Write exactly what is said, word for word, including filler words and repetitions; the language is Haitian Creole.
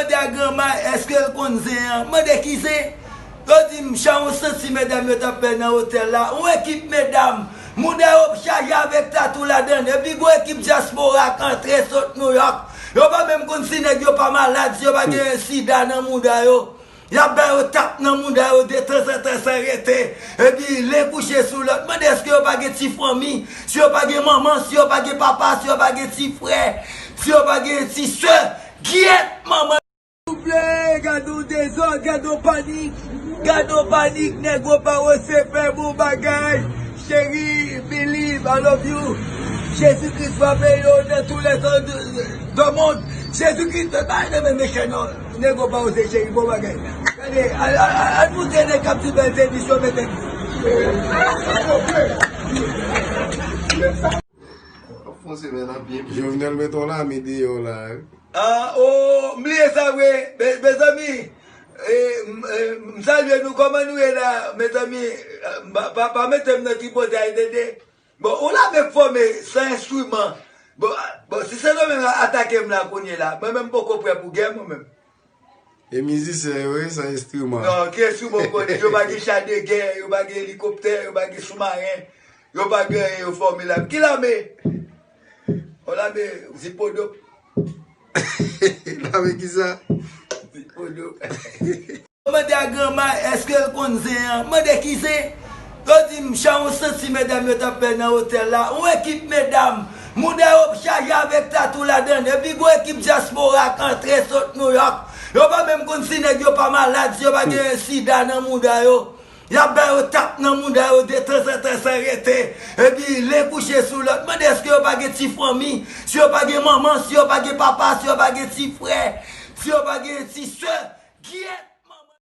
Mande a granma èske l konn zen an. Mande ki zen? Yo di m chan yon santi medam yo t ap fè nan otèl la. Yon ekip medam. Mouda yo chaje avèk tatou ladann. Epi gon ekip dyaspora k antre sot Nouyòk. Yo pa menm konn si nèg yo pa malad, si yo pa gen sida nan mouda yo. Y ap ba yo tap nan mouda yo detanzantan san rete. Epi len kouche sou lòt. Mande èske yo pa gen ti fanmi, si yo pa gen manman, si yo pa gen papa, si yo pa gen ti frè, si yo pa gen ti sè. Gyèt manman. Souple, gade yon dezòd, gade yon panik. Gade yon panik, Negro Power se fè bon bagay. Cheri, believe, I love you. Jezi Kris frape yo nan tou lè zòn do mond. Jezi Kris te bay nan men mechan non. Negro Power se cheri, bon bagay. Gade, al, al, al, al montre nèg k ap di bèl tenis yo mete. Ap fonse men nan pye m. Jovenel met yon lame deyò la wi. Ah, oh, m bliye sa vre. Me-, mezanmi, eh, m, eh, m salye nou. Kòman nou ye la, mezanmi? Eh, pa, pa, pa mete m nan tripotay, tande. Bon, ou la menm fòme san enstriman. Bon, ah, bon, si Sendomeng atake m la kounye la, mwen menm m poko prè pou gè mwen menm. E mizisyen yo ye san enstriman. Non, ki enstriman w konnen? Yo pa gen cha de gè, yo pa gen elikoptè, yo pa gen soumaren, yo pa gen anyen, yo fòme lame. Ki lame? Yon lame zipodop. Lame kisa? Zipodop. Mande a granma èske l konn zen an. Mande ki zen? Yo di m chan yon santi medam yo t ap fè nan otèl la. Yon ekip medam. Mouda yo chaje avèk tatou ladann. Epi gon ekip dyaspora k antre sot Nouyòk. Yo pa menm konn si nèg yo pa malad, si yo pa gen sida nan mouda yo. Y ap ba yo tap nan mouda yo detanzantan san rete. Epi len kouche sou lòt. Mande èske yo pa gen ti fanmi, si yo pa gen manman, si yo pa gen papa, si yo pa gen ti frè, si yo pa gen ti sè.